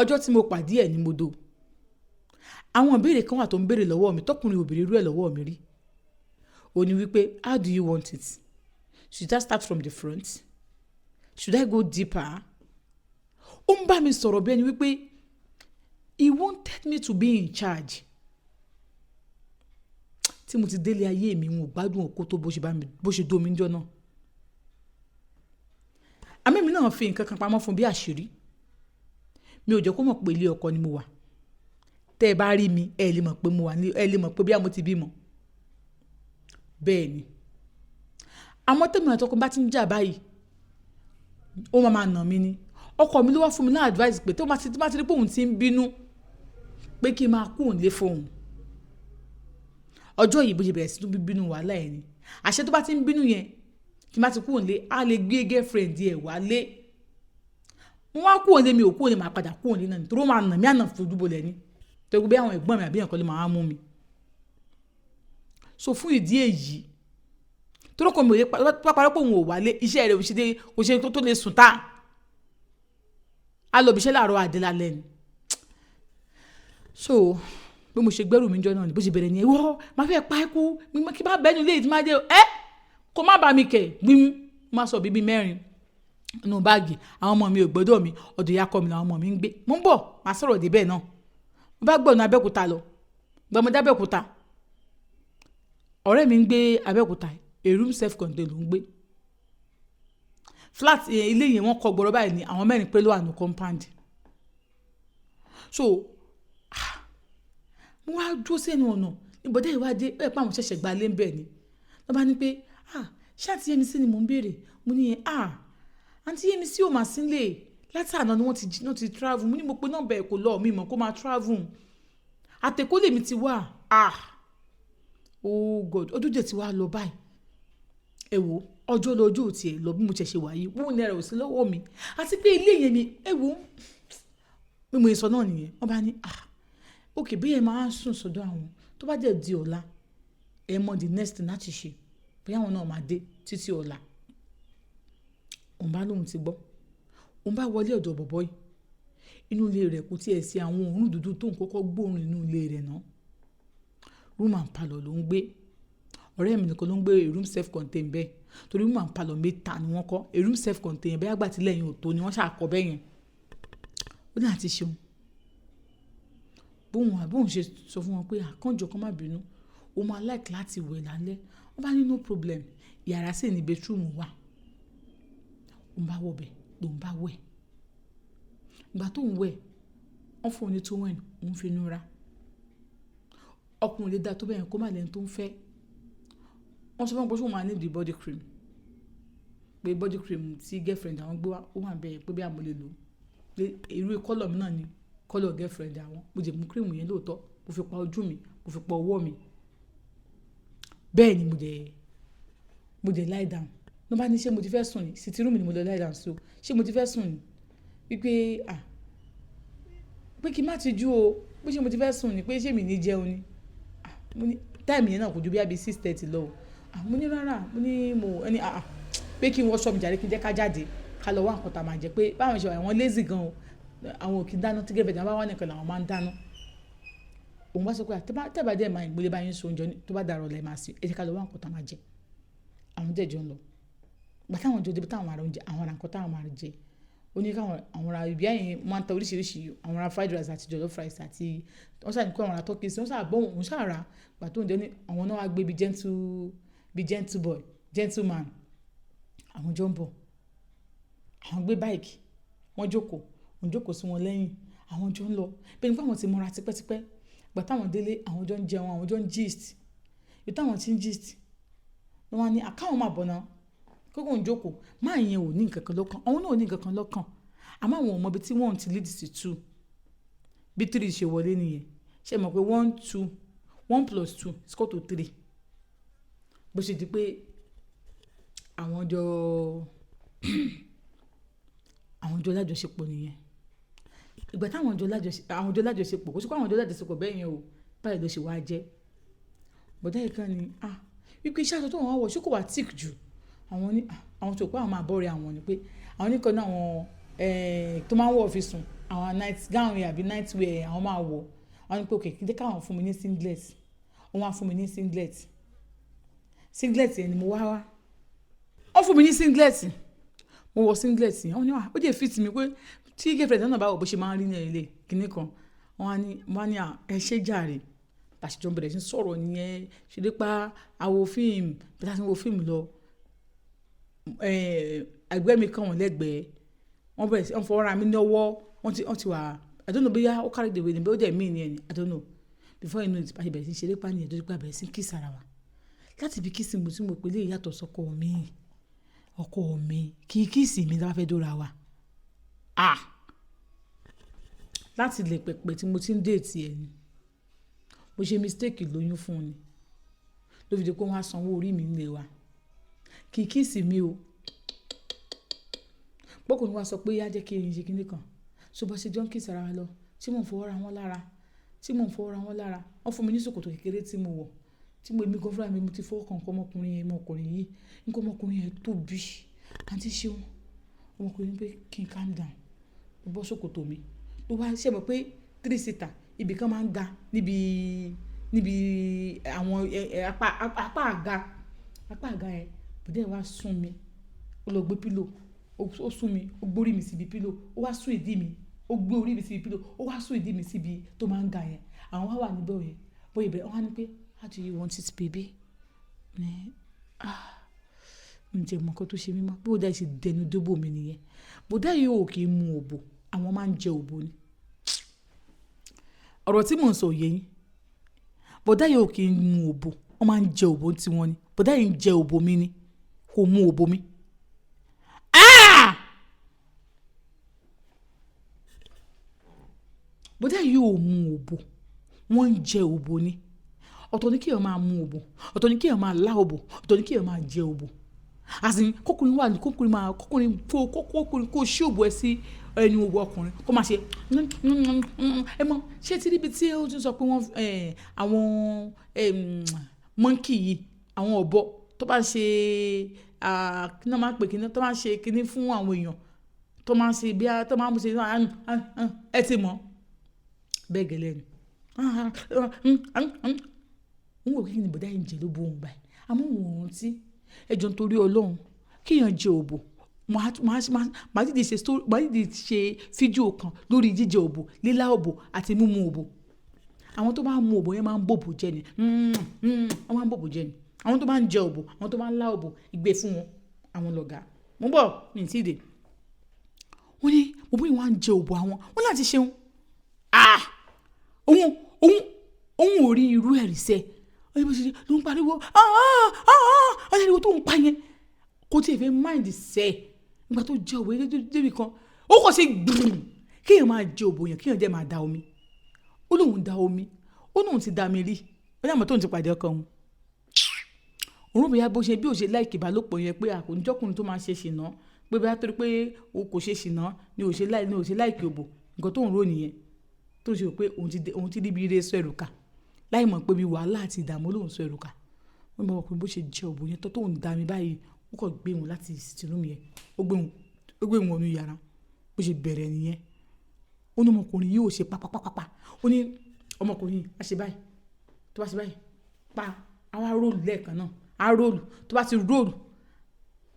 Ọjọ́ tí mo pàdé ẹ̀ ni mo do. Àwọn ìbéèrè kan wà tó ń béèrè lọ́wọ́ mi, tọkùnrin ò béèrè irú ẹ̀ lọ́wọ́ mi rí. Ó ní wípé, "How do you want it? Should I start from the front? Should I go deeper?" Ó ń bá mi sọ̀rọ̀ bí ẹni wípé he wanted me to be in charge. Tí mo ti délé ayé mi, n ò gbádùn okó tó bó ṣe bá mi, bó ṣe dó mi níjọ́ náà. Àmọ́ èmi náà fi nǹkan kan pamọ́ fún bí àṣírí. Mi ò jẹ́ kó mọ̀ pé ilé ọkọ ni mo wà. Tẹ́ ẹ bá rí mi, ẹ lè mọ̀ pé mo wà ní, ẹ lè mọ̀ pé bí mo ti bímọ. Bẹ́ẹ̀ ni. Àmọ́ tèmi àti ọkọ bá ti ń jà báyìí, ó máa ma nà mí ni. Ọkọ mi ló wá fún mi ní advice pé tó bá ti rí pé òun ti ń bínú, pé kí n máa kúrò nílé fún òun. Ọjọ́ yìí, bó ṣe bẹ̀rẹ̀ sí ní bínú wàhálà ẹ̀ ni. Àṣé tó bá ti ń bínú yẹn, tí n bá ti kúrò nílé, á lè gbé girlfriend ẹ̀ wálé. Mo wá kúrò nílé, mi ò kúrò nílé, màá padà kúrò nílé náà ni. Torí ó máa nà mí àná fojú bolẹ̀ ni. Torí pé àwọn ẹ̀gbọ́n mi àbí ẹ̀yàn kan ló máa mú mi. So fún ìdí èyí, torí ọkọ mi ò lè pa parọ́ pé òun ò wálé, iṣẹ́ rẹ̀ ò ṣe dé, kò ṣe tó lè sùn tá. A lọ ibi iṣẹ́ láàárọ̀, àdé lálẹ́ ni. So bí mo ṣe gbẹ́rù mi jọ náà ni bó ṣe bẹ̀rẹ̀ ni, ìwọ máa fẹ́ pa ẹ́ kú, kí bá bẹ́ẹ̀ ní ilé yìí tí máa dé ẹ́, kó má bá mi kẹ̀ gbím. Má sọ bíbí mẹ́rin nínú báàgì. Àwọn ọmọ mi ò gbọ́dọ̀ mi, ọ̀dọ̀ ìyá ọkọ mi làwọn ọmọ mi ń gbé. Mo ń bọ̀, màá sọ̀rọ̀ dé bẹ́ẹ̀ náà. Mo bá gbọ̀nà Abẹ́òkúta lọ. Gbọmọdé Abẹ́òkúta, ọ̀rẹ́ mi ń gbé Abẹ́òkúta, a room self contained ló ń gbé. Flat ilé yẹn, wọ́n kọ́ gbọ́rọ̀ báyìí ní, àwọn mẹ́rin pé ló wà ní compound. So mo wá dúró sẹ́nu ọ̀nà ìbọ̀dá yìí wá dé ẹ̀ pé àwọn ṣẹ̀ṣẹ̀ gba ilé ń bẹ̀ ni. Wọ́n bá ní pé, "Ah, ṣé Àǹtí Yẹ́misí ni mò ń béèrè?" Mo ní, "Ah, Àǹtí Yẹ́misí ò mà sí nílé láti àná ni, wọ́n ti travel." Mo ní mo pe nọ́mbà ẹ̀, kò lọ, mi mọ̀ kó máa travel. Àtẹ̀kọ́ lèmi ti wá. Ah, oh God, ọdún jẹ̀ ti wá lọ báyìí. Ẹ wo, ọjọ́ lọ́jọ́ ò tiẹ̀ lọ bí mo ṣe ṣe wà yìí, ₦1 ò sí lọ́wọ́ mi. Àti pé ilé yẹn mi, ẹ wo, bí mo ṣe sọ náà nìyẹn. Wọ́n bá ní, "Ah, okay, bí ẹ máa ń sùn sọ́dọ̀ àwọn, tó bá dẹ̀ di ọ̀la, ẹ mọ the next thing láti ṣe, bóyá àwọn náà máa dé títí ọ̀la." Òun bá lóhun ti gbọ́. Òun bá wọlé ọ̀dọ̀ bọ̀bọ́ yìí. Inú ilé rẹ̀, kò tiẹ̀ sí àwọn òórùn dúdú tó ń kọ́kọ́ gbóòórùn inú ilé rẹ̀ náà. Room and parlour ló ń gbé. Ọ̀rẹ́ mi nìkan ló ń gbé a room self contained bẹ́ẹ̀. Torí room and parlour mẹ́ta ni wọ́n kọ́. A room self contained bẹ́ẹ̀, àgbà tí lẹ́yìn ò tó ni wọ́n ṣàkọ́ bẹ́ẹ̀ yẹn. Ó ní àti ṣeun. Bóun ṣe sọ fún wọn pé àkànjọ kan má bínú, ó máa like láti wẹ̀ lálẹ́. Wọ́n bá ní no problem. Yàrá sì ní bedroom wà. Òun bá wọ bẹ̀, lòun bá wẹ̀. Ìgbà tó ń wẹ̀, wọ́n fún un ní towel, òun fi nu ra. Ọkùnrin lè dá tó bẹ́ẹ̀ kó má lẹ́ni tó ń fẹ́. Wọ́n sọ fún wọn pé ṣé òun máa need the body cream. Pé body cream tí girlfriend àwọn gbé wá, ó wà bẹ́ẹ̀, pé bí àmọ́ lè lò ó. Pé irú colour mi náà ni colour girlfriend àwọn. Mo jẹ mú cream yẹn lóòótọ́, mo fi pa ojú mi, mo fi pa ọwọ́ mi. Bẹ́ẹ̀ ni mo dẹ̀ lie down. Wọ́n bá ní ṣé mo ti fẹ́ sùn ni? Sitting room ni mo lọ lie down sí o. Ṣé mo ti fẹ́ sùn ni? Wípé, ah, pé kí n má tijú o. Pé ṣé mo ti fẹ́ sùn ni? Pé ṣé mi ní jẹun ni? Ah, mo ní time yẹn náà kò ju bí i 6:30 lọ o. Ah, mo ní rárá, mo ní mo, ẹni ah ah, pé kí n wọṣọ mi jàre, kí n jẹ́ ká jáde, ká lọ wá nǹkan tá a máa jẹ, pé báwọn ṣe wà, wọ́n lazy gan o. Àwọn ò kí ń dáná, tí girlfriend àwọn bá wà nìkan làwọn máa ń dáná. Òun bá sọ pé tẹ́ bá dẹ̀ máa gbélé bá yín so oúnjẹ, tó bá dàrọ̀ lẹ máa sè, ẹ jẹ́ ká lọ wá nǹkan tá a máa jẹ. Àwọn dẹ̀ jọ ń lọ. Ìgbà táwọn jọ dé ibi táwọn máa ra oúnjẹ, àwọn ra nǹkan táwọn máa jẹ. Ó ní káwọn àwọn ra ibi ẹ̀yìn máa ń ta oríṣiríṣi, àwọn ra fried rice àti jollof rice àti wọ́n ṣà ní kó àwọn ra turkey, wọ́n ṣà bọ́ òun ṣà rà. Ìgbà tó ń jẹ ní àwọn náà wá gbé bí gentle boy, gentleman. Àwọn jọ ń bọ̀. Àwọn gbé bike, wọ́n jókòó, òun jókòó sí wọn lẹ́yìn. Àwọn jọ ń lọ. Bí ẹni pé àwọn ti mọ́ra tipẹ́tipẹ́. Ìgbà táwọn délé, àwọn jọ ń jẹun, àwọn jọ ń gist. Ibi táwọn tí ń gist, wọ́n wá ní káwọn máa bọ̀ náà. Kókó ń jókòó. Man yẹn ò ní nǹkan kan lọ́kàn. Àwọn náà ò ní nǹkan kan lọ́kàn. Àmọ́ àwọn ò mọ ibi tí one ti lead sí two. Bí three ṣe wọlé nìyẹn. Ṣé ẹ mọ̀ pé one two, one plus two is equal to three. Bó ṣe di pé àwọn jọ lájọṣepọ̀ nìyẹn. Ìgbà táwọn jọ lájọṣe, àwọn jọ lájọṣepọ̀, kò sí pé àwọn jọ lájọṣepọ̀ bẹ́ẹ̀ yẹn o. Báyìí ló ṣe wá jẹ́. Bọ̀dá yìí kan ní, ah, wípé iṣẹ́ aṣọ tó wọ́n wọ̀, ṣé kò wá thick jù? Àwọn ní, ah, àwọn tó pé àwọn máa bọ́rẹ̀ àwọn ni pé àwọn nìkan náà, àwọn, tó máa ń wọ̀ fi sùn. Àwọn night gown yẹn àbí night wear yẹn, àwọn máa wọ̀. Wọ́n ní pé okay, kí jẹ́ káwọn fún mi ní singlet. Wọ́n wá fún mi ní singlet. Singlet yẹn ni mo wá wá. Wọ́n fún mi ní singlet. Mo wọ singlet yẹn. Wọ́n ní wà, ó jẹ́ fit mi pé tí girlfriend náà bá wọ̀, bó ṣe máa ń rí ní ilé kíní kan. Wọ́n á ní, "À, ẹ ṣé jàre." Bá ṣe jọ bẹ̀rẹ̀ sí ní sọ̀rọ̀ nìyẹn. Ṣeré pa, a wo fíìmù. Bí a ṣe ń wo fíìmù lọ, ẹgbẹ́ mi kàn wọ́n lẹ́gbẹ̀ẹ́. Wọ́n bẹ̀rẹ̀ sí, wọ́n fọwọ́ ra mi ní ọwọ́. Wọ́n ti wà, I don't know bóyá ó carry the way ni, bóyá ó dẹ̀ mean ẹ ni, I don't know. Before you know it, bá ṣe bẹ̀rẹ̀ sí ní ṣeré pa nìyẹn, torí pé a bẹ̀rẹ̀ sí ní kiss ara wa. Láti bí kiss mo tí mo pé eléyìí yàtọ̀ sọ́kọ mi. Ọkọ mi kì í kiss mi tí a bá fẹ́ dóra wa. Ah! Láti ilẹ̀ pẹ̀pẹ̀ tí mo ti ń date ẹ ni. Mo ṣe mistake lóyún fún un ni. Ló fi di pé wọ́n á sanwó orí mi nílé wa. Kì í kiss mi o. Pọ́kùnrin wa sọ pé yá jẹ́ kí n ṣe kíní kan. So bá ṣe jọ ń kiss ara wa lọ, tí mò ń fọwọ́ ra wọn lára, tí mò ń fọwọ́ ra wọn lára. Wọ́n fún mi ní ṣòkòtò kékeré tí mo wọ̀, tí mo èmi gan fúnra mi, mo ti fọwọ́ kan nǹkan ọmọkùnrin yẹn, ọmọkùnrin yìí. Nǹkan ọmọkùnrin yẹn tóbi. Àǹtí Ṣeun, ọmọkùnrin pé kí n calm down. Mo bọ́ ṣòkòtò mi. Ló wá ṣe mọ̀ pé three seater, ibi kan máa ń ga níbi àwọn apá àga yẹn. Bọ̀dá yẹn wá sún mi. Ó lọ gbé pillow. Ó sún mi, ó gbé orí mi síbi pillow. Ó wá sún ìdí mi, ó gbé orí mi síbi pillow. Ó wá sún ìdí mi síbi tó máa ń ga yẹn. Àwọn wá wà níbẹ̀ yẹn. Bóyá ìbẹ̀rẹ̀, wọ́n á ní pé, "How do you want it, baby?" Ní, ah, mi ò tiẹ̀ mọ̀ nǹkan tó ṣe mí mọ́. Bí bọ̀dá yìí ṣe dẹnu dóbò mi nìyẹn. Bọ̀dá yìí ò kí ń mu òbò, àwọn máa ń jẹ òbò ni. Ọ̀rọ̀ tí mò ń sọ ò yé yín. Bọ̀dá yìí ò kí ń mu òbò, wọ́n máa ń jẹ òbò tí wọ́n ni. Bọ̀dá yìí ń jẹ òbò mi ni, kò mu òbò mi. Ah! Bọ̀dá yìí ò mu òbò, wọ́n ń jẹ òbò ni. Ọ̀tọ̀ ni kí èèyàn máa mu òbò, ọ̀tọ̀ ni kí èèyàn máa lá òbò, ọ̀tọ̀ ni kí èèyàn máa jẹ òbò. As in, kókùnrin wà ní, kókùnrin máa, kókùnrin kó, kókùnrin kó ṣí òbò ẹ sí ẹnu òbò ọkùnrin, kó máa ṣe ẹ mọ̀, ṣé tí níbi tí ó ti sọ pé wọ́n, àwọn, monkey yìí, àwọn ọ̀bọ tó bá ṣe, kí ni wọ́n máa ń pè kíni, tó máa ń ṣe kíni fún àwọn èèyàn, tó máa ń ṣe bí a, tó máa ń ṣe, ẹ ti mọ̀. Bẹ́ẹ̀ gẹ́lẹ́ ni. N wò pé kíni bọ̀dá yìí ń jẹ lóbò òun báyìí. Àmọ́ òun ò rántí. Ẹ jọ nítorí Ọlọ́run, kí èèyàn jẹ òbò. Màá dìde ṣe story, màá dìde ṣe fídíò kan lórí jíjẹ òbò, lílá òbò àti mímu òbò. Àwọn tó bá ń mu òbò yẹn máa ń bòbò jẹ ni. Wọ́n máa ń bòbò jẹ ni. Àwọn tó bá ń jẹ òbò, àwọn tó bá ń lá òbò, ìgbé fún wọn, àwọn lọ̀gá. Mo ń bọ̀, mi ò tí ì dé. Wọ́n ní bọ̀bọ́ yìí wá ń jẹ òbò àwọn. Wọ́n láti ṣeun. Ah! Òun, òun, òun ò rí irú ẹ̀rí sẹ́. Ó ní bó ṣe ló ń pariwo. Ah! Ah! Ah! Ó ní ariwo tó ń pa yẹn. Kò tí ì fẹ́ mind sẹ́. Nígbà tó jẹ òbò yẹn dé ibi kan, ó kàn ṣe gbùrù. Kí èèyàn máa jẹ òbò yẹn, kí èèyàn dẹ̀ máa da omi. Ó lóun da omi. Ó lóun ti da mi rí. Ó ní àmọ́ tó ń ti pàdé ọkọ òun. Òun rò bóyá bó ṣe bí ó ṣe like ìbálòpọ̀ yẹn pé a kò ní jọ́kùnrin tó máa ṣe ṣìnà. Pé bóyá torí pé o kò ṣe ṣìnà ni ò ṣe like, ni ò ṣe like òbò. Ǹkan tó ń rò nìyẹn. Tó ṣe rò pé òun ti dé, òun ti rí bí ire sọ ẹrù ká. Láì mọ̀ pé bí wàhálà àti ìdààmú lòun sọ ẹrù ká. Wọ́n mọ̀ pé bó ṣe jẹ òbò yẹn tó ń da mi báyìí, ó kàn gbé òun láti sitting room yẹn. Ó gbé òun, ó gbé òun wọnú yàrá. Bó ṣe bẹ̀rẹ̀ nìyẹn. Ó ní ọmọkùnrin yìí ò ṣe pàpàpàpàpà. Ó ní ọmọkùnrin yìí á ṣe báyìí. Tó bá ṣe báyìí, pa, á wá roll lẹ́ẹ̀kan náà. Á roll. Tó bá ti roll,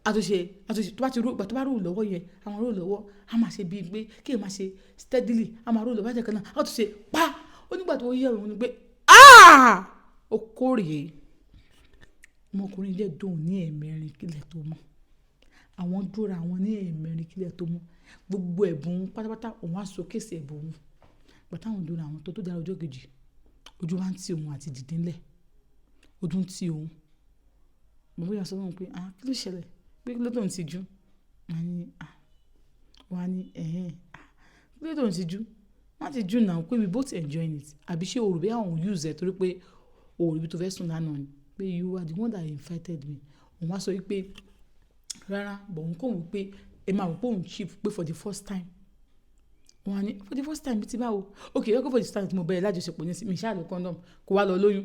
á tún ṣe, á tún ṣe, tó bá ti roll, ìgbà tó bá roll lọ́wọ́ yẹn, á máa roll lọ́wọ́. Á máa ṣe bíi pé kí èèyàn máa ṣe steadily. Á máa roll lọ́wọ́ lẹ́ẹ̀kan náà. Á tún ṣe pa. Ó nígbà tó yẹ òun ni pé, ah! Ó kórè. Ọmọkùnrin dẹ̀ dùn ní ẹ̀ẹ̀mẹrin kílẹ̀ tó mọ́. Àwọn dúró àwọn ní ẹ̀ẹ̀mẹrin kílẹ̀ tó mọ́. Gbogbo ẹ̀bùn pátápátá òun á showcase ẹ̀bùn òun. Ìgbà táwọn dúró àwọn tó dára ọjọ́ kejì, ojú wa ń ti òun àti dìde ńlẹ̀. Ojú ń ti òun. Bàbá yẹn sọ fún òun pé, ah, kí ló ṣẹlẹ̀? Pé kí ló tó ń tijú? Wọ́n á ní, ah, wọ́n á ní, ẹ̀hẹn, ah, kí ló tó ń tijú? Má tijú now pé we both enjoying it. Àbí ṣé o rò bí àwọn use ẹ torí pé o ò rí ibi tó fẹ́ sùn lánàá ni? Pé you are the one that invited me. Òun wá sọ wípé rárá, but òun kò wí pé ẹ máa rò pé òun cheap pé for the first time. Wọ́n á ní for the first time bí ti báwo? Okay, okay, for the first time tí mo bẹ̀rẹ̀ lájọṣepọ̀ nísìnyí, mi ṣáà lo condom, kó wá lọ lóyún.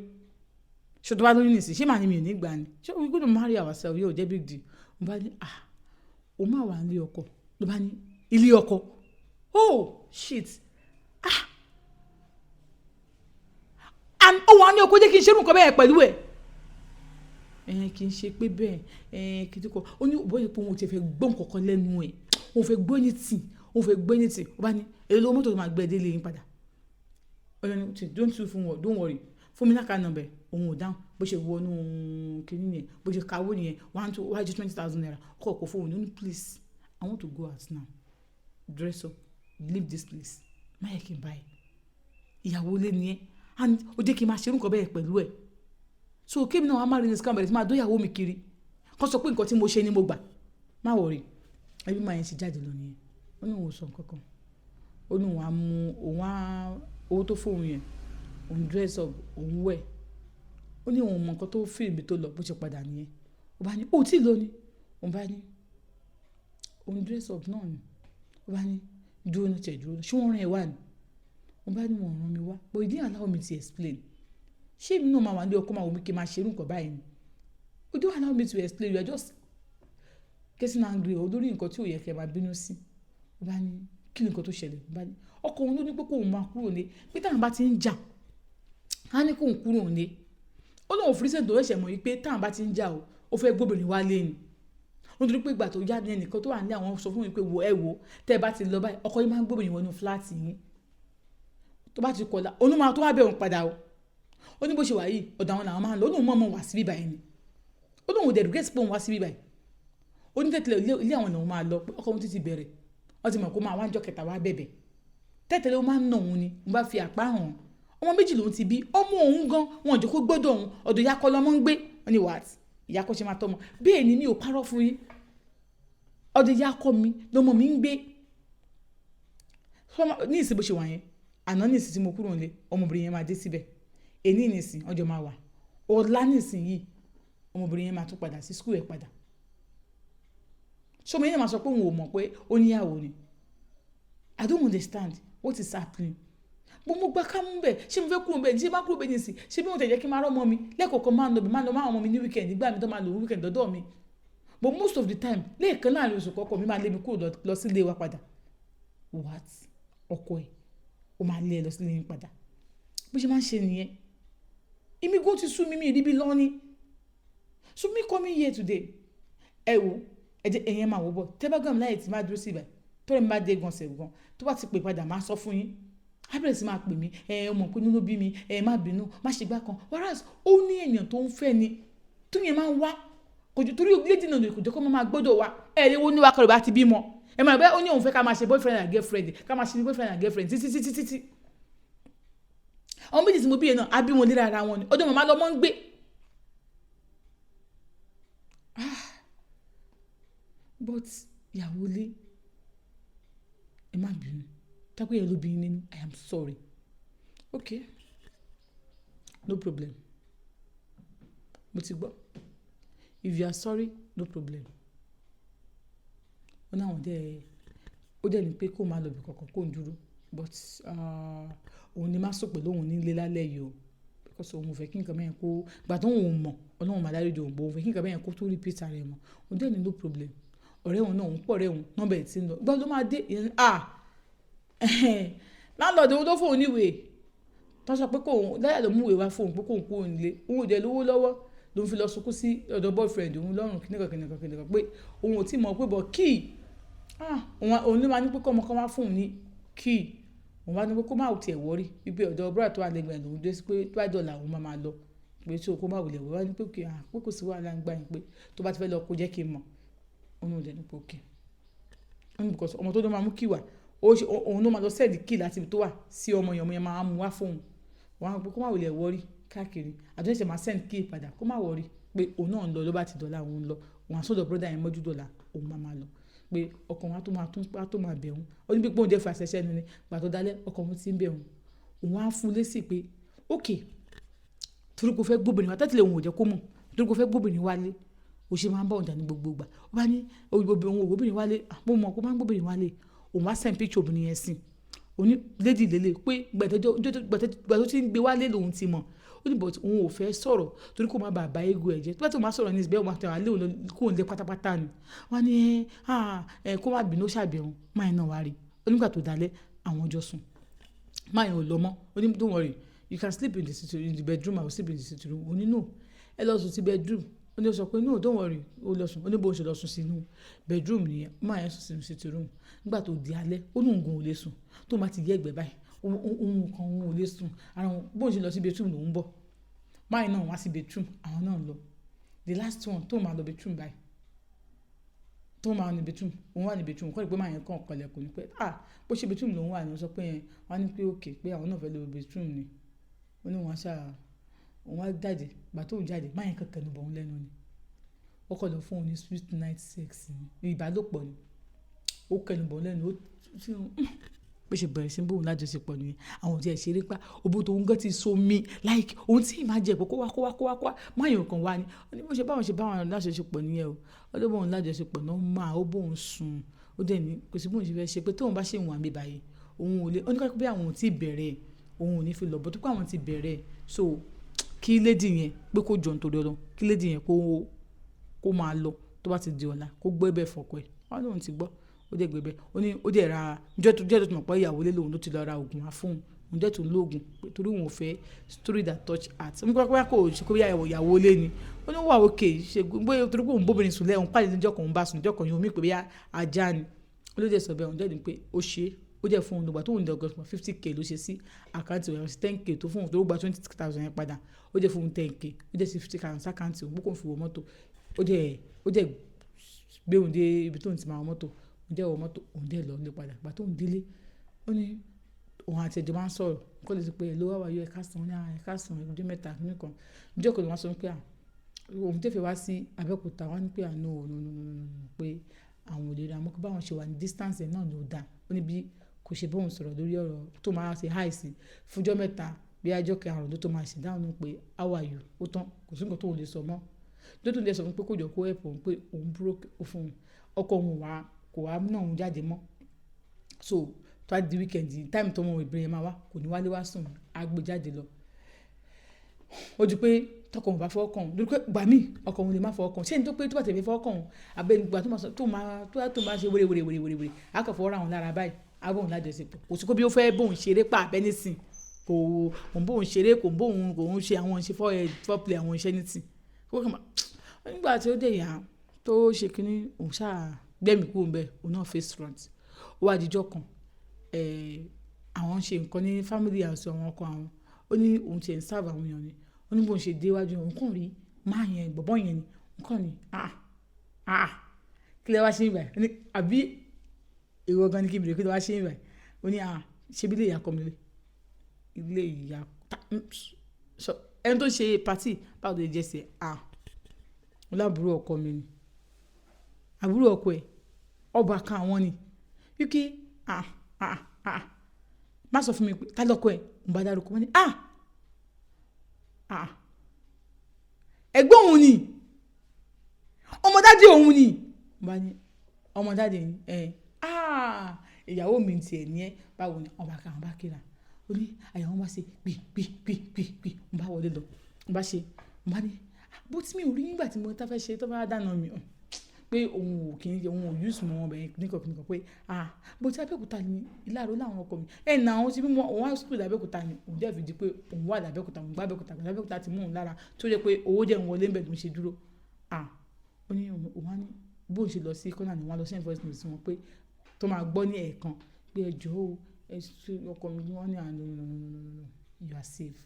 Ṣé tó bá lóyún nísìnyí, ṣé màá ní mi ò ní gbà ni? Ṣé we gonna marry ourselves yóò jẹ́ big deal. Mo bá ní, ah, o máa wà nílé ọkọ. Ló bá ní ilé ọkọ. Oh shit, ah, and ó wà ní ọkọ jẹ́ kí n ṣerú nǹkan bẹ́ẹ̀ pẹ̀lú ẹ̀. Ẹ̀ kì í ṣe pé bẹ́ẹ̀ ẹ̀ kì í tó kọ. Ó ní bóyá pé òun ò tiẹ̀ fẹ́ gbọ́ nǹkan kan lẹ́nu ẹ̀, òun fẹ́ gbọ́ anything, òun fẹ́ gbọ́ anything. Ó bá ní èló lówó mọ́tò tó máa gbé ẹ délé yín padà. Ó ní don't you fún wọn, don't worry, fún mi ní account number. Òun ò dáhùn. Bó ṣe wọnú kíní yẹn, bó ṣe kawó nìyẹn, one two wájú ₦20,000 kọ̀ kó fóun. Ní please, I want to go out now, dress up, leave this place. Má yẹ kí n báyìí, ìyàwó lé ni ẹ, and ó jẹ́ kí n máa ṣerú nǹkan bẹ́ẹ̀ pẹ̀lú ẹ̀. So kémi náà wàá má rí ní scam, bẹ̀rẹ̀ sí máa dóyàwó mi kiri, kó sọ pé nǹkan tí mo ṣe ni mo gbà. Má worry. Ẹbí máa yẹn ṣe jáde lọ nìyẹn. Ó ní òun ò sọ nǹkan kan. Ó ní òun á mú òun á owó tó fóun yẹn, òun dress up, òun wẹ̀. Ó ní òun mọ nǹkan tó feel ibi tó lọ. Bó ṣe padà nìyẹn. Ó bá ní ó tí ì lọ ni. Òun bá ní òun dress up náà ni. Ó bá ní dúró náà, tẹ̀ dúró náà, ṣé wọ́n rán ẹ wá ni? Òun bá ní wọ́n rán mi wá, but he didn't allow me to explain. Ṣé èmi náà máa wà ní ọkọ, máa wò mí kí n máa ṣerú nǹkan báyìí ni? You don't allow me to explain, you are just getting angry o lórí nǹkan tí ò yẹ kí ẹ máa bínú sí. Ó bá ní kí ni nǹkan tó ṣẹlẹ̀? Ó bá ní ọkọ òun ló ní pé kóun máa kúrò ní, pé táwọn bá ti ń jà, á ní kóun kúrò ní. Ó lóun fi recent tó ṣẹ̀ṣẹ̀ mọ̀ wípé táwọn bá ti ń jà o, ó fẹ́ gbóbìnrin wálé ni. Nítorí pé ìgbà tó yá ní ẹnìkan tó wà ní àwọn sọ fún mi pé wo, ẹ wo, tẹ́ ẹ bá ti lọ báyìí, ọkọ yín máa ń gbóbìnrin wọnú flat yín. Tó bá ti kọlà, òun máa tó wá bẹ̀ òun padà o. Ó ní bó ṣe wà yìí, ọ̀dọ̀ àwọn làwọn máa ń lọ. Ó lóun mọ̀ mọ̀ wá síbí báyìí ni. Ó lóun ò dẹ̀ regret pé òun wá síbí báyìí. Ó ní tẹ́tẹ̀lẹ̀ ilé àwọn lòun máa lọ, pé ọkọ òun ti ti bẹ̀rẹ̀, wọ́n ti mọ̀ kó máa wá ń jọ́ kẹta wá bẹ̀bẹ̀. Tẹ́tẹ̀lẹ̀ ó máa ń nà òun ni. Òun bá fi àpá hàn, ọmọ méjì lòun ti bí. Ọmọ òun gan wọn ò jẹ́ kó gbọ́dọ̀ òun, ọ̀dọ̀ ìyá kọ́ lọ́mọ ń gbé. Wọ́n ní what, ìyá kọ́ ṣe máa tọ́mọ bẹ́ẹ̀ ni? Mi ò parọ́ fún yín, ọ̀dọ̀ ìyá kọ́ mi lọ́mọ mi ń gbé ní ìsìn. Bó ṣe wà yẹn, àná ní ìsìn tí mo kúrò nílé, ọmọbìnrin yẹn máa dé síbẹ̀. Èní nìsín ọjọ́ máa wà, ọ̀la nísìn yìí ọmọbìnrin yẹn máa tún padà sí school ẹ̀ padà. Ṣọmọ yẹn máa sọ pé òun ò mọ̀ pé ó níyàwó ni? I don't understand what is happening, bó mo gbá ká mú bẹ́ẹ̀. Ṣé mo fẹ́ kúrò bẹ́ẹ̀? Ṣé má kúrò bẹ́ẹ̀ nísìn? Ṣé bí wọ́n tẹ̀ jẹ́ kí n máa rọ́ ọmọ mi lẹ́ẹ̀kọ̀ọ̀kan, máa ń lọ bí máa ń lọ máa ọmọ mi ní weekend nígbà mi tó máa lò weekend dọ́dọ̀ mi. But most of the time, lẹ́ẹ̀kan láàrin oṣù kọ́kọ́ mi máa lé mi kúrò lọ sílé wa padà. What, ọkọ ẹ̀ ó máa lé ẹ lọ sílé yín padà? Bó ṣe máa ń ṣe nìyẹn. Èmi gan ti sú mi, mi rí bí lọ́ní. So me coming here today, ẹ wo, ẹ jẹ́ ẹ̀yẹn máa wò bọ̀. Tẹ́ bá gbà mí láyè tí máa dúró sí ibà, tọ́rẹ̀ mi bá dé gan sẹ̀ gan, tó bá ti pè padà, máa sọ fún yín. Á bẹ̀rẹ̀ sí máa pè mí, ẹ ọmọ pé nínú bí mi, ẹ má bínú, má ṣe gbá kan. Whereas ó ní èèyàn tó ń fẹ́ ni tó yẹn máa ń wá kò jù, torí lady náà kò jẹ́ kó máa gbọ́dọ̀ wa. Ẹ lè wo ní wa kọlù bá ti bímọ, ẹ máa bẹ́ẹ̀. Ó ní òun fẹ́ ká máa ṣe boyfriend and girlfriend, ká máa ṣe boyfriend and girlfriend títí títí títí. Àwọn méjì tí mo bí yẹn náà, á bí wọn léra ara wọn ni. Ọdún màmá lọmọ ń gbé. Ah, but ìyàwó lé, ẹ má bínú tápẹ́ yẹn ló bí yín nínú. I am sorry. Okay, no problem, mo ti gbọ́. If you are sorry, no problem. Ó ní àwọn dẹ́, ó dẹ̀ ní pé kó máa lọ ibì kankan, kó ń dúró, but òun ni má sùn pẹ̀lú òun nílé lálẹ́ yìí o, because òun ò fẹ́ kí nǹkan bẹ́ẹ̀ kó gbà tó òun mọ̀. Ọlọ́run máa dáríjì òun, but òun fẹ́ kí nǹkan bẹ́ẹ̀ kó tó repeat ara ẹ̀ mọ́. Òun dẹ̀ ní no problem. Ọ̀rẹ́ òun náà, òun pọ̀ ọ̀rẹ́ òun nọ́mbà ẹ̀ tí ń lọ gbọ́ ló máa dé. Ah, landlord òun tó fóun níwèé tó sọ pé kóun láyà ló mú ìwé wá fóun pé kóun kúrò nílé, òun ò dẹ̀ lówó lọ́wọ́, ló ń fi lọ sunkún sí ọ̀dọ̀ boyfriend òun lọ́rùn kìnìkan kìnìkan kìnìkan, pé òun ò tí mọ̀ pé bọ̀ key, ah, òun ló máa ní pé kọ́mọ kan wá fóun ní key. Òun wá ní pé kó má tiẹ̀ worry, wípé ọ̀dọ̀ brother tó wà lẹ́gbẹ̀ẹ́ lòun dé sí, pé tó bá dọ̀là òun máa máa lọ, pé tí o kó má wulẹ̀ wọ́n. Wá ní pé okay, ah, pé kò sí wàhálà ń gbà yín, pé tó bá ti fẹ́ lọ, kó jẹ́ kí n mọ̀. Òun ò dẹ̀ ní pé okay. Ó ní because ọmọ tó ló máa mú key wá, òun ló máa lọ send key láti ibi tó wà sí ọmọ yẹn, ọmọ yẹn máa mú wá fóun. Wọ́n á pé kó má wulẹ̀ worry káàkiri, àtúnṣe máa send key padà, kó má worry, pé òun náà ń lọ. Ló bá ti dọ̀la, òun ń lọ, òun á sọ̀dọ̀ brother yẹn mọ́jú dọ̀la, òun máa máa lọ, pé ọkàn wa tó máa tún á tó máa bẹ̀ òun. Ó ní bí pé òun jẹ́ fàṣẹṣẹ́ nu ni gbà tó dálẹ̀, ọkàn òun ti ń bẹ̀ òun. Òun á fún un lésì pé okay, torí kò fẹ́ gbóbìnrin wá tẹ́tìlẹ̀, òun ò jẹ́ kó mọ̀, torí kò fẹ́ gbóbìnrin wálé, ó ṣe máa ń bá òun jà ní gbogbo ìgbà. Ó bá ní òun ò gbóbìnrin wálé, mo mọ̀ kó máa ń gbóbìnrin wálé. Òun wá send picture obìnrin yẹn sí. Òun ní lady lélẹ̀, pé gbàtọ́ tó ti ń gbé wálé lòun ti mọ̀. Ó ní but òun ò fẹ́ sọ̀rọ̀ torí kó má bàa bá ego ẹ̀ jẹ́. Tó bá tó máa sọ̀rọ̀ ní ìsìbẹ́, òun máa tẹ̀ wá lé òun kúrò nílé pátápátá ni. Wọ́n ní ẹ kó má bínú, ó ṣàbẹ̀wò máa iná wá rí. Ó Ó nígbà tó dalẹ́, àwọn jọ sùn. Man yẹn ò lọ mọ́. Ó ní, "Don't worry, you can sleep in the sitting, in the bedroom, I will sleep in the sitting room." Ó ní, "No, ẹ lọ sùn sí bedroom." Ó ní ó sọ pé, "No, don't worry." Ó lọ sùn. Ó ní bó ṣe lọ sùn sínú bedroom nìyẹn. Man yẹn sùn sínú sitting room. Nígbà tó di alẹ́, ó ní òun gan ò lè sùn. Tó bá ti yẹ̀gbẹ́ báyìí, òun kan òun ò lè sùn. Ara òun, bó ṣe lọ sí bedroom lòún bọ̀. Man yẹn náà wá sí bedroom, àwọn náà lọ. The last one tó máa lọ bedroom báyìí, tó máa ní bedroom, òun wà ní bedroom, kọ́ ni pé man yẹn kàn kọlẹ̀kùn ní pé, ah, bó ṣe bedroom lòún wà ní. Ó sọ pé wọ́n á ní pé okay, pé àwọn náà fẹ́ lọ bedroom ni. Ó ní òun á ṣá, òun á jáde. Ìgbà tó ń jáde, man yẹn kàn kẹnu bọ̀ òun lẹ́nu ni. Ó kọ̀ lọ fún òun ní sweet night sex ni, ìbálòpọ̀ ni. Ó kẹnu bọ̀ òun lẹ́nu, ó tí bó ṣe bẹ̀rẹ̀ sí ń bá òun lájọṣepọ̀ nìyẹn. Àwọn ò tí ẹ ṣeré pa. Òbò tó ń gán ti so mi, like òun tí ì máa jẹ pé kó wá, kó wá, kó wá, kó wá. Man yẹn ò kàn wá ni. Ó ní bó ṣe bá wọn lájọṣepọ̀ nìyẹn o. Ó ní bó òun lájọṣepọ̀ náà máa, ó bó òun sùn. Ó dẹ̀ ní kò sí bóun ṣe fẹ́ ṣe pé tóun bá ṣe wà níbí báyìí, òun ò lè. Ó ní ká pé àwọn ò tí ì bẹ̀rẹ̀, òun ò ní fi lọ, but tó pé àwọn ti bẹ̀rẹ̀. So kí lady yẹn pé kó jọ nítorí Ọlọ́run, kí lady yẹn kó máa lọ. Tó bá ti di ọ̀la, kó gbé bẹ́ẹ̀ fọ́kọ ẹ̀. Wọ́n ní òun ti gbọ́. Ó dẹ̀ gbé bẹ́ẹ̀. Ó ní ó dẹ̀ ra, ọjọ́ tó ti mọ̀ pé ìyàwó lé lòun ló ti lọ ra òògùn wá fún òun. Òun dẹ̀ tún lo òògùn torí òun ò fẹ́ story that touch heart. Ó ní pé kò ṣe pé ìyàwó lé ni. Ó ní ó wà okay ṣe bóyá torí pé òun bóbìnrin sùn lẹ́, òun pàdé ní ọjọ́ kan, òun bá sùn ní ọjọ́ kan, yóò mí pé bóyá ajá ni. Ó ló dẹ̀ sọ bẹ́ẹ̀, òun dẹ̀ ní pé ó ṣe é. Ó dẹ̀ fún òun nígbà tó ń dẹ̀ 50K ló ṣe sí account rẹ̀, sí 10K tó fún òun torí ó gba 20,000 yẹn padà. Ó dẹ̀ fún òun 10K, ó dẹ̀ sí 50,000 sí account òun pé kó fi wọ mọ́tò. Ó dẹ̀ gbé òun dé ibi tó ń ti máa wọ mọ́tò. Òun dẹ̀ wọ mọ́tò, òun dẹ̀ lọ ilé padà. Ìgbà tó ń délé, ó ní òun àti ẹ̀jọ̀ máa ń sọ̀rọ̀. Kó lè sọ pé, "Hello, how are you? Ẹ káàsán." Ó ní, "Ah, ẹ káàsán, ọjọ́ mẹ́ta," kíni kan. Ọjọ́ kan ló wá sọ pé, ah, òun tẹ̀ fẹ́ wá sí Abẹ́òkúta. Wọ́n ní pé, ah, no, no, no, no, no, no, pé àwọn ò lè rí àmọ́ pé báwọn ṣe wà ní distance náà ló dá. Ó ní bí kò ṣe bá òun sọ̀rọ̀ lórí ọ̀rọ̀ tó máa ṣe hi sí fún ọjọ́ mẹ́ta, bí ọjọ́ karùn-ún ló tó máa ṣe dáhùn pé, "How are you?" Ó tán, kò sí nǹkan tó lè sọ mọ́. Tó tún lè sọ fún pé kó jọ kó help òun pé òun broke, ó fún òun. Ọkọ òun wá, kò wá náà òun jáde mọ́. So tó bá di weekend, time tó ọmọ obìnrin yẹn máa wá, kò ní wálé wá sùn, á gbé jáde lọ. Ó di pé tọkọ òun bá fọwọ́ kàn òun, lórí pé ìgbà míì ọkọ òun lè má fọwọ́ kàn òun. Ṣé ẹni tó pé tó bá tẹ̀lé fọwọ́ kàn òun, àbí ìgbà tó máa sọ, tó máa ṣe wéré wéré wéré wéré wéré, á kàn fọwọ́ ra òun lára báyìí, á bá òun lájọṣepọ̀. Kò sí pé bí ó fẹ́ bá òun ṣeré pa àbí anything. Kò ń bá òun ṣeré, kò ń bá òun, kò ń ṣe àwọn ìṣe foreplay, àwọn iṣẹ́ anything. Ó kàn máa, nígbà tí ó dé yà tó ṣe kíní, òun ṣá gbẹ́mìí kúrò níbẹ̀, òun náà face front. Ó wá di ọjọ́ kan, àwọn ń ṣe nǹkan ní family house àwọn ọkọ àwọn. Ó ní òun ti ẹ̀ ń serve àwọn èèyàn ni. Ó ní bó ń ṣe dé iwájú, òun kàn rí man yẹn, bọ̀bọ́ yẹn ni. Òun kàn ní, "Ah, ah, kí lẹ wá ṣe níbí báyìí?" Ó ní, "Àbí ìwọ gan ni kí n bèrè kí lẹ wá ṣe níbí báyìí?" Ó ní, "Ah, ṣé bí ilé ìyá ọkọ mi lé? Ilé ìyá, sọ ẹni tó ṣe party, báwo ló jẹ́ sí ẹ?" "Ah, mo lábúrò ọkọ mi ni." "Àbúrò ọkọ ẹ̀, ọba kan àwọn ni." Wípé, "Ah, ah, ah, má sọ fún mi pé ta lọkọ ẹ̀?" Òun bá dárúkọ. Wọ́n ní, "Ah, ah, ẹ̀gbọ́n òun ni, ọmọ daddy òun ni." Mo bá ní, "Ọmọ daddy ni ẹ? Ah, ìyàwó mi ti ẹ̀ ní ẹ, báwo ni?" Ọba kan àwọn bá kíra. Ó ní àyà wọn bá ṣe gbì gbì gbì gbì gbì. Mo bá wọlé lọ, mo bá ṣe, mo bá ní, bó tí mi ò rí nígbà tí mo tá fẹ́ ṣe tó bá dáná mi pé òun ò kí ń, òun ò use mọ́ ọbẹ̀ nìkan nìkan pé, ah, bó ti Abẹ́òkúta ni Ìláró láwọn ọkọ mi ẹ̀ nà àwọn tí bí òun wá school l'Abẹ́òkúta ni. Òun dẹ̀ fi di pé òun wà l'Abẹ́òkúta, òun gbá Abẹ́òkúta, Abẹ́òkúta ti mú òun lára tó jẹ́ pé owó dẹ̀ ń wọlé ńbẹ̀ ló ń ṣe dúró. Ah, ó ní òun wá ní bó ṣe lọ sí corner ni wọ́n lọ send voice note sí wọn pé tó máa gbọ́ ní ẹ̀ẹ̀kan pé ẹ jọ̀ọ́ o, ẹ ṣe ọkọ mi. Wọ́n ní, "Ah, no, no, no, no, no, no, you are safe."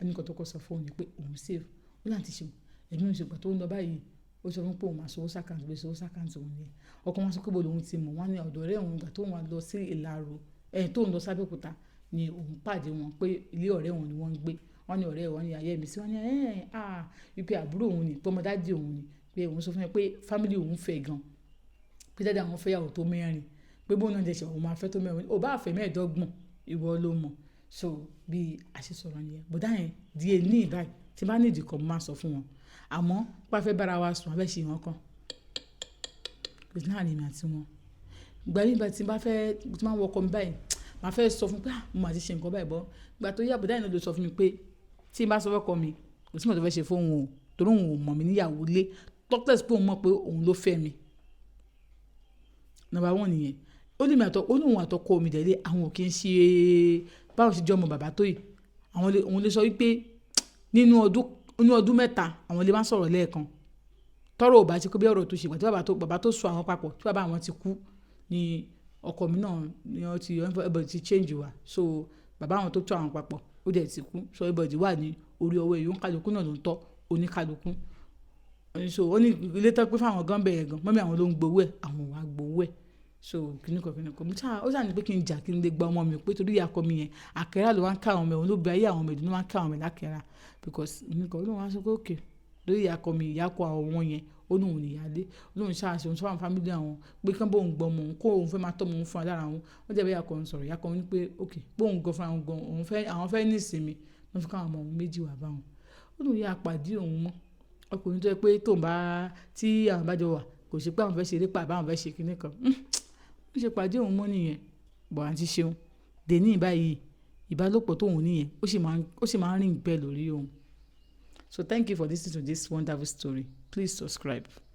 Ó ní nǹkan tó kọ́ sọ fún òun ni pé òun safe. Ó láti ṣe ẹ̀mí òun ṣe ìgbà tó ń lọ báyìí. Ó sọ fún pé òun máa sanwó sí account, bí sanwó sí account òun ni. Ọkọ wọn sọ pé bó lòun ti mọ̀. Wọ́n ní ọ̀dọ̀ ọ̀rẹ́ òun ìgbà tó wọ́n lọ sí Ìláró, ẹ̀ tó ń lọ sí Abẹ́òkúta ni òun pàdé wọn pé ilé ọ̀rẹ́ òun ni wọ́n ń gbé. Wọ́n ní ọ̀rẹ́ wọn ní ayé mi sí. Wọ́n ní, "Ẹ́, ah," wípé àbúrò òun ni, pé ọmọ daddy òun ni, pé òun sọ fún mi pé family òun fẹ́ gan, pé daddy àwọn fẹ́ ìyàwó tó mẹ́rin, pé bóun náà jẹ́ ṣe òun máa fẹ́ tó mẹ́rin, ò bá fẹ́ 25, ìwọ ló mọ̀. So bí a ṣe sọ̀rọ̀ nìyẹn. Bọ̀dá yẹn di èní báyìí, tí bá ní ìdí kan, mo máa sọ fún wọn. Àmọ́ pé a fẹ́ bá ara wa sùn, a fẹ́ ṣe nǹkan kan, kò sí láàrin èmi àti wọn. Ìgbà mí bá tí n bá fẹ́, tí máa ń wọ ọkọ mi báyìí, màá fẹ́ sọ fún pé, ah, mo máa ti ṣe nǹkan báyìí bọ́. Ìgbà tó yá, bọ̀dá yẹn náà ló sọ fún mi pé tí n bá sọ fún ọkọ mi, kò sí nǹkan tó fẹ́ ṣe fún òun o, torí òun ò mọ̀ mí ní ìyàwó ilé. Talkless pé òun mọ̀ pé òun ló fẹ́ mi. Number one nìyẹn. Ó ní èmi àtọ, ó ní òun àtọkọ mi dẹ̀ lé, àwọn ò kí ń ṣe báwọn ṣe jẹ́ ọmọ bàbá tó yìí. Àwọn lè, òun lè sọ wípé nínú ọdún 3, àwọn lè máa sọ̀rọ̀ lẹ́ẹ̀kan. Tọ́rọ̀ ò bá ti kó bí ọ̀rọ̀ tó ṣe ìgbà tí bàbá tó so àwọn papọ̀, tí bàbá àwọn ti kú ni ọkọ mi náà ni wọ́n ti, everybody ti change wa. So bàbá àwọn tó tó àwọn papọ̀, ó dẹ̀ ti kú. So everybody wà ní orí ọwọ́ èyí, oníkálukú náà ló ń tọ́ oníkálukú. So ó ní ilé tó pín fún àwọn gan bẹ̀rẹ̀ gan, mummy àwọn ló ń gbowó ẹ̀, àwọn ò wá gbowó ẹ̀. So kíni kan kíni kan. Mo ṣá, ó ṣà ní pé kí n jà kí n lè gba ọmọ mi pé torí ìyá ọkọ mi yẹn, àkẹ́rà ló wá ń ká àwọn ọmọ ẹ̀, òun ló bẹ ayé àwọn ọmọ ẹ̀, ló wá ń ká àwọn ọmọ ẹ̀ lákẹ́rà because kíni kan. Ó lóun wá sọ pé okay, lórí ìyá ọkọ mi, ìyá ọkọ àwọn yẹn, ó ní òun ní ìyálé. Ó lóun ṣá ṣe òun sọ fún àwọn family àwọn pé kí wọ́n bá òun gbọ́ ọmọ òun, kó òun fẹ́ máa tọ́ ọmọ òun fún alára òun. Ó jẹ́ bí ìyá ọkọ òun sọ̀rọ̀, ìyá ọkọ òun ní pé okay, pé òun gan fúnra òun gan, òun fẹ́, àwọn fẹ́ ní ìsinmi. Wọ́n fi ká àwọn ọmọ òun méjì wá bá òun. Ó lóun yá pàdé òun mọ́. Ọkùnrin tó jẹ́ pé tó ń bá, tí àwọn bá jọ wà, kò ṣe pé àwọn fẹ́ ṣe eré pa àbí àwọn fẹ́ ṣe kíni kan. Ó ṣe pàdé òun mọ́ nìyẹn. But àǹtí Ṣeun, dè ní báyìí, ìbálòpọ̀ tó òun ní yẹn, ó sì máa ń ring bell lórí òun. So thank you for listening to this wonderful story. Please subscribe.